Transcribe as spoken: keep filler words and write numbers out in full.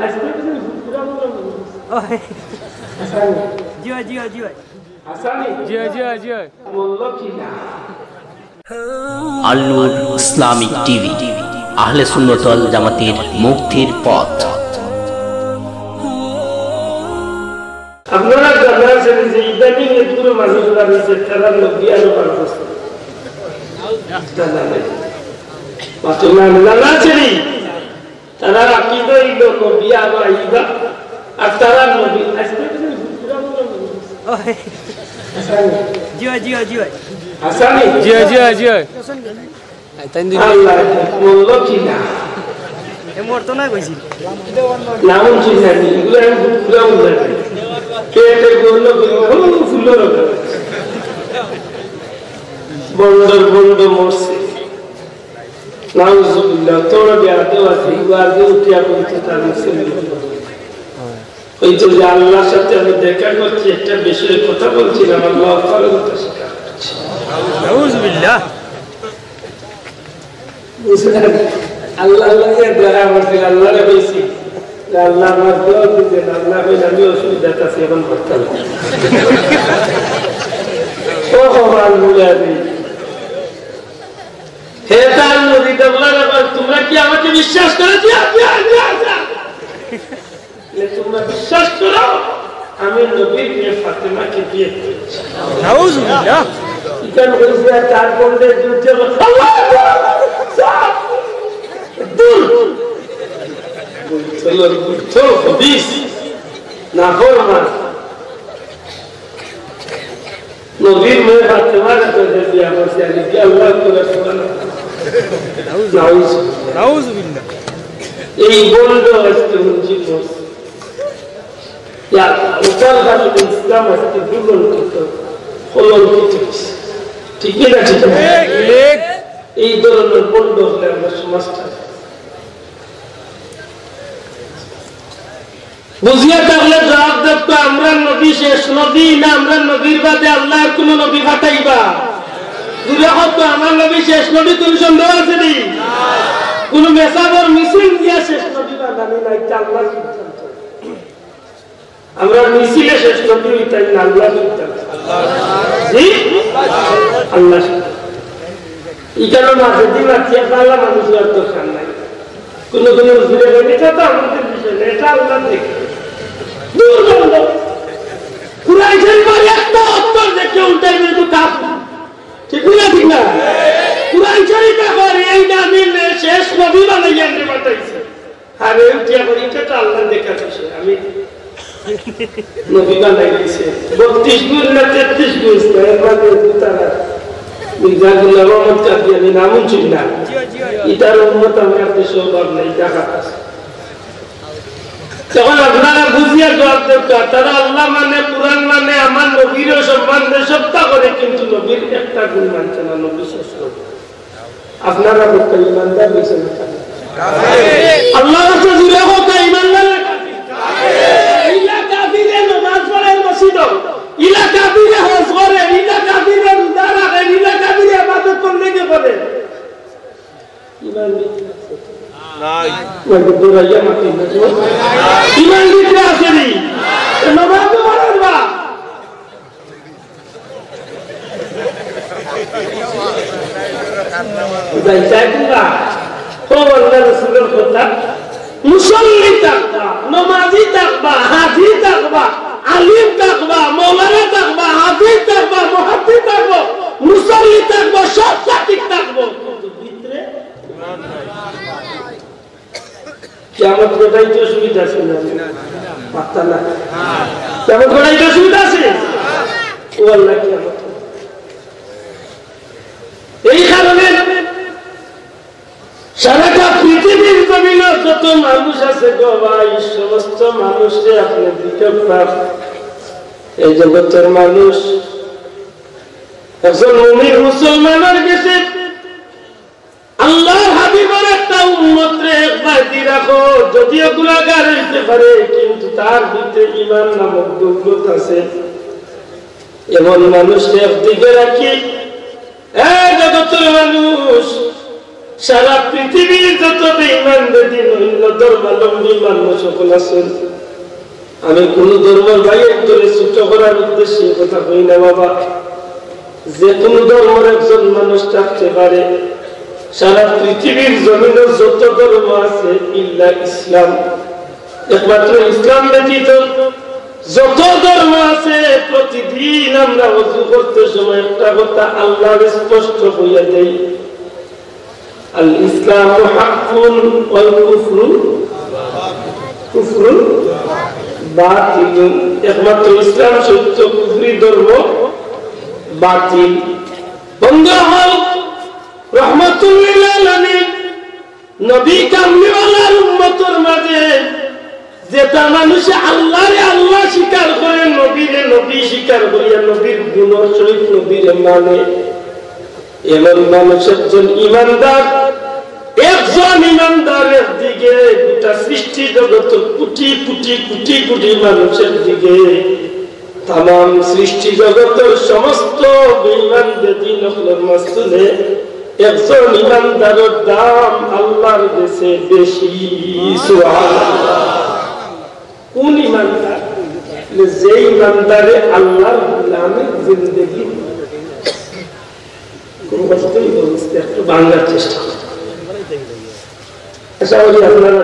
আজকে তুমি হুকুরা মনে করো। ওই। হাসানি। জি অয়, জি অয়, জি অয়। হাসানি। জি অয়, জি অয়, জি অয়। মল্ল কি না? আল নূর ইসলামিক টিভি, আহলে সুন্নত ওয়াল জামাতের মুক্তির পথ। আপনারা জানা আছেন যে ইদানিং এগুলো মানুষ দাঁড়িয়েছে, তারা নবী আরো বার করছে। জানা নেই। মাত্র নাম জানা আছে নি? তারা আকিদা হইল নবী আরো আইবা, আর তারা নবী। আজকে তুমি হুকুরা মনে করো। ওই। হাসানি। জি অয়, জি অয়, জি অয়। হাসানি। জি অয়, জি অয়, জি অয়। আল্লাহ, মল্ল কি না? এ মরতো না কইছি। নাম চিনি না, এগুলো আমি পুরা উল্লেখ করি। পেটে গন্ধ করি, ও ফুলের ওপরে। বন্ডর বন্ড মরছে। নাউজুবিল্লাহ, তোরা বিয়াদব আছে, এগুলো আগে উঠিয়া বলতে তার মুসলিম। ওই তো যে আল্লাহর সাথে আমি দেখা করছি, একটা বিষয়ে কথা বলছিলাম, আল্লাহ তাআলার কথা স্বীকার করছি। নাউজুবিল্লাহ। বুঝলেন? আল্লাহ, আল্লাহ, ইয়া দোয়া আমার দিল, আল্লাহরে বলছি, যে আল্লাহ আমার দোয়া দিবেন, আল্লাহ কইলে আমি অসুবিধাত আছি, এখন করতাম। ও আমার মুরাদি। হে তার মুরিদ, আল্লাহর আবার তোমরা কি আমাকে বিশ্বাস করো? জি, জি, জি, জি। যে তোমরা বিশ্বাস করো, আমি নবীর মেয়ে ফাতেমাকে বিয়ে করেছি। নাউজুবিল্লাহ। ইখান হইছে আর তার বন্ধের যুদ্ধে আল্লাহু আকবার। দূর। চলো, চলো, হাদিস। না, ফরমান। নবীর মেয়ে ফাতেমার সাথে বিয়া করছে, আমি কি আল্লাহ করে শোনা? নাউজুবিল্লাহ। নাউজুবিল্লাহ। এই বন্ড আজকে হুনছি বস। ইয়া, উতাল হাবিব ইসলাম আজকে দুর্বল করতে, কলঙ্কিত হয়েছে। ঠিক কি না? ঠিক না? ঠিক। এই ধরনের বন্ড হলে আমরা সমাজটা বুঝিয়া থাকলে জবাব দেব তো, আমরার নবী শেষ নবী না আমরার নবীর বাদে আল্লাহ আর কোনো নবী পাঠাইবা? জুরে কও তো, আমার নবী শেষ নবী, কোনো সন্দেহ আছে নি? কোনো মেসাবর মিছিল দিয়া শেষ নবী বানানি নাই, এটা আল্লাহর সিদ্ধান্ত। আমরা মিছিলে শেষ নবী হইতাম না, আল্লাহর সিদ্ধান্ত। জি? আল্লাহর সিদ্ধান্ত। ইখানো মাঝে দিন মাতিয়া পালা মানুষ আর দরকার নাই। কোনো কোনো হুজুরে বলে, "এটা তো আমাদের বিষয় না, এটা আল্লাহ দেখে।" দুর্গন্ধ। কুরআন শরীফের একটা অক্ষর দেখে উল্টাই দিলে তো কাফির। ঠিক না, ঠিক না? কুরআন শরীফে কয়, "এই নামে শেষ নবী বানাইয়া আনতে পাঠাইছে।" আর এই উঠিয়া করি, "এটা তো আল্লাহ দেখার বিষয়, আমি নবী বানাই দিছে।" বত্রিশ গুণ না তেত্রিশ গুণ, এর মাঝে দুটা না। মির্জা গুলাম আহমদ কাদিয়ানি নাম শুনি না? ইতার উম্মত আমার দেশে অভাব নাই, ঢাকাত আছে। তখন আপনারা বুঝিয়া জবাব দেন তো, তারা আল্লাহ মানে, কুরআন মানে, আমার নবীরও সম্মান দেয়, সবটা করে, কিন্তু নবীর একটা গুণ মানছে না, নবী শেষ নবী। আপনারা বলতে ইমানদার হয়েছে না? আল্লাহ রাসূল জুড়ে কথা ইমানদার। ইলা কাফিরে নামাজ পড়ে মসজিদো, ইলা কাফিরে হজ করে, ইলা কাফিরে রোজা রাখে, ইলা কাফিরে ইবাদত করলে কি করে? ইমান ভিতরে আছে। নাই। মানে দৌড়াইয়া মাটি না, তো? ইমান ভিতরে আছে নি? এ নামাজ তো পড়ার বা। যাই, যাই তোমরা। ও আল্লাহ রসুলের কথা, মুসল্লি থাকবা, নমাজি থাকবা, হাজি থাকবা, আলিম থাকবা, মৌলানা থাকবা, হাফিজ থাকবা, মুহাদ্দিস থাকবো, মুসল্লি থাকবো, সব ঠিক থাকবো। কিন্তু ভিতরে কিয়ামত ঘটাইতে অসুবিধা আছে না? পাত্তা না। কিয়ামত ঘটাইতে অসুবিধা আছে? ও আল্লাহ, কিয়ামত। এই কারণে সারাটা পৃথিবীর জমিনে যত মানুষ আছে গো ভাই, সমস্ত মানুষকে আপনি দিতে পার। এই জগতের মানুষ একজন মুমিন মুসলমানের গেছে আল্লাহর হাবিবের একটা উম্মতরে এক বায়দি রাখো, যদিও গুনাহগার হইতে পারে, কিন্তু তার ভিতরে ঈমান নামক দৌলত আছে। এমন মানুষকে একদিকে রাখি, এ জগতের মানুষ, সারা পৃথিবীর যত বেঈমান বেদিন অন্য ধর্মাবলম্বী মানুষ অকল আছইন, আমি কুনু ধর্মর ভাইয়াইন্তরে ছোট করার উদ্দেশ্যে কথা কই না বাবা। যে কুনু ধর্মর একজন মানুষ থাকতে পারে, সারা পৃথিবীর জমিনো যত ধর্ম আছে, ইল্লা ইসলাম, একমাত্র ইসলাম ব্যতীত যত ধর্ম আছে, প্রতিদিন আমরা অজু করতে সময় একটা কথা আল্লাহর স্পষ্ট কইয়া দেই, আল ইসলামু হাক্কুন ওয়াল কুফরু, কুফরু বাতিলুন। একমাত্র ইসলাম সত্য, কুফরি ধর্ম বাতিল। বন্ধু অকল, রহমাতুল লিল আলামিন নবী কামলিওয়ালার উম্মতর মাঝে যেটা মানুষে আল্লাহরে আল্লাহ স্বীকার করে, নবীরে নবী স্বীকার করিয়া নবীর গুণর সহিত নবীরে মানে, এমন মানুষ একজন ইমানদার। একজন ইমানদার একদিকে, গোটা সৃষ্টি জগতর কোটি কোটি কোটি কোটি মানুষ একদিকে, তামাম সৃষ্টি জগতর সমস্ত বেঈমান বেদিন অকলর মাঝখানে একজন ইমানদারর দাম আল্লাহর গেছে বেশি। সুবহানাল্লাহ। কোন ইমানদার? যে ইমানদারে আল্লাহর গোলামি জিন্দেগি। খুব কষ্টই বলছে, একটু বাংলার চেষ্টা করুন। আশা করি আপনারা